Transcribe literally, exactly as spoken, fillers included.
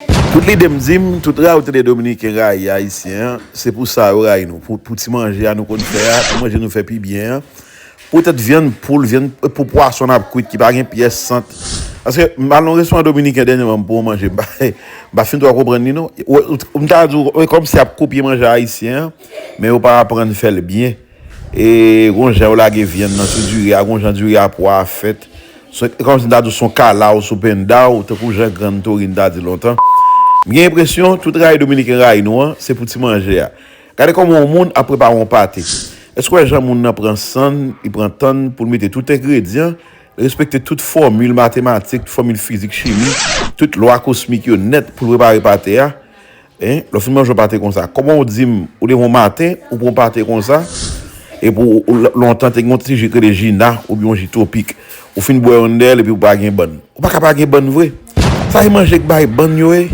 Tout lide m di m, tout rayi w tande Dominiken rayi Ayisyen an, se pou sa yo rayi nou. Pou, pou ti manje a nou konn fè a, pou manje nou fè pi byen an. Poutèt vyann poul, vyann pou pwason n ap kwit ki pa gen pyès sant. Paske m al nan yon restoran dominiken dènyèman m pran yon manje, m pa, m pa fin twò konprann li non. Ou, ou, m ta di w, e kòmsi y ap kopye manje ayisyen an, men yo pa aprann fè l byen. E gon jan yo lage vyann nan sou diri a, gon jan diri a pwa a fèt. Se kòmsi m ta di w se yon kalaw sou pendaw, tankou jan Grann Torin ta di lontan. M gen enpresyon, tout rayi dominiken rayi nou an, se pou ti manje a. Gade kòman yon moun ap prepare yon pate. Èske w wè jan moun nan pran sann, li pran tann pou l mete tout engredyan, li respekte tout fòmil matematik, tout fòmil fizik, chimi, tout lwa kosmik yo nèt pou l prepare pate a? Hein? Lè w fin manje yon pate konsa, kòman w di m, ou leve yon maten, ou pran yon pate konsa, epi w, w, lontan te gen yon ti ji k rele ji na, oubyen yon ji twopik. Ou fin bwè youn dèyè l, epi w pa gen bann. Ou pa ka pa gen bann vre. Sa e manje k bay bann yo ye.